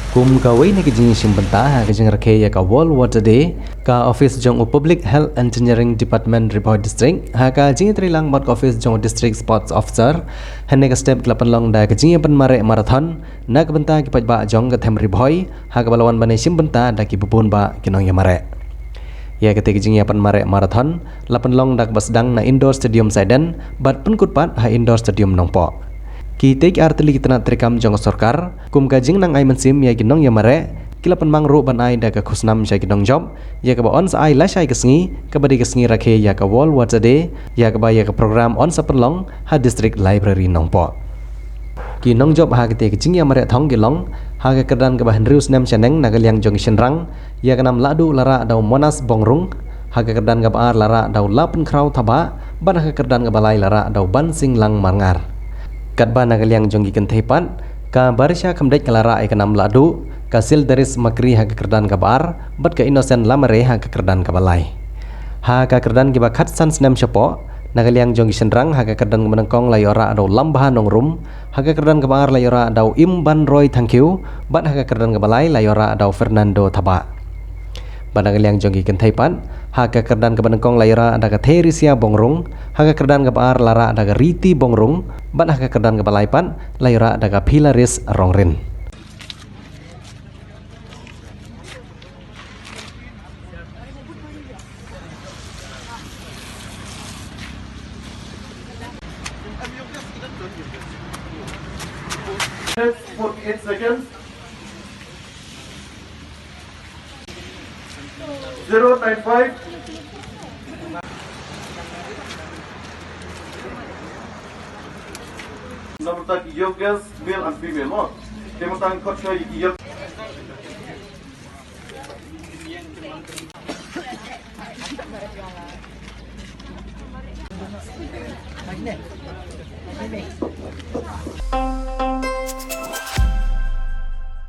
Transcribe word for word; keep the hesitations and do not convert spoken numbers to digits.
Kum kawei na ki jingïashimbynta ha ka jingrakhe ïa ka World Water Day, ka office jong u Public Health Engineering Department Ri Bhoi District ha ka jingïatreilang bad ka office jong u District Sports Officer, hynne ka step ki la pynlong da ka jingïapynmareh marathon na ka bynta ki paidbah jong ka them Ri Bhoi, ha kaba la wan ban ïashimbynta da kiba bun bah ki nongïamareh. Ïa katei ka jingïapynmareh marathon la pynlong da kaba sdang na Indoor Stadium Saiden bad pynkut pat ha Indoor Stadium Nongpoh. Kitei ki artylli ki tnat treikam jong ka sorkar kum ka jingnang ai mynsiem ïa ki nongïamareh ki la pynmang ruh ban ai da ka khusnam sha ki nongjop, ïa kaba yn sa ai lashai ka sngi kaba dei ka sngi rakhe ïa ka World Water Day, ïa kaba ïa ka program yn sa pynlong ha District Library Nongpoh. Ki nongjop ha katei ka jingïamareh thong ki long ha ka kyrdan kaba hynriew snem shaneng na ka liang jong ki shynrang, ïa ka nam lahduh la rah da u Monas Bongrung, ha ka kyrdan kaba ar la rah da u Lapynkhraw Thabah, bad ha ka kyrdan kaba lai la rah da u Bansinglang Marngar. Katba na ka liang jong ki kynthei pat, ka Barisha Khymdeit ka la rah ïa ka nam lahduh, ka Sildaris Makri ha ka kyrdan kaba ar, bad ka Innocent Lamare ha ka kyrdan kaba lai. Ha ka kyrdan kiba khatsan snem shapoh, na ka liang jong ki shynrang ha ka kyrdan kaba nyngkong la ïoh rah da u Lambha Nongrum, ha ka kyrdan kaba ar la ïoh rah da u Imbanroi Thangkhiew, bad ha ka kyrdan kaba lai la ïoh rah da u Fernando Thabah. Bad na ka liang jong ki kynthei pat, ha ka kyrdan kaba nyngkong la ïoh rah da ka Theresia Bongrung, ha ka kyrdan kaba ar la rah da ka Riti Bongrung, bad ha ka kyrdan kaba lai pat la ïoh rah da ka Philaris Rongrin. Minutes, forty-eight seconds. Zero nine five. Namar ta ki youngest male and female mo. Te mo tang kot sha ki young.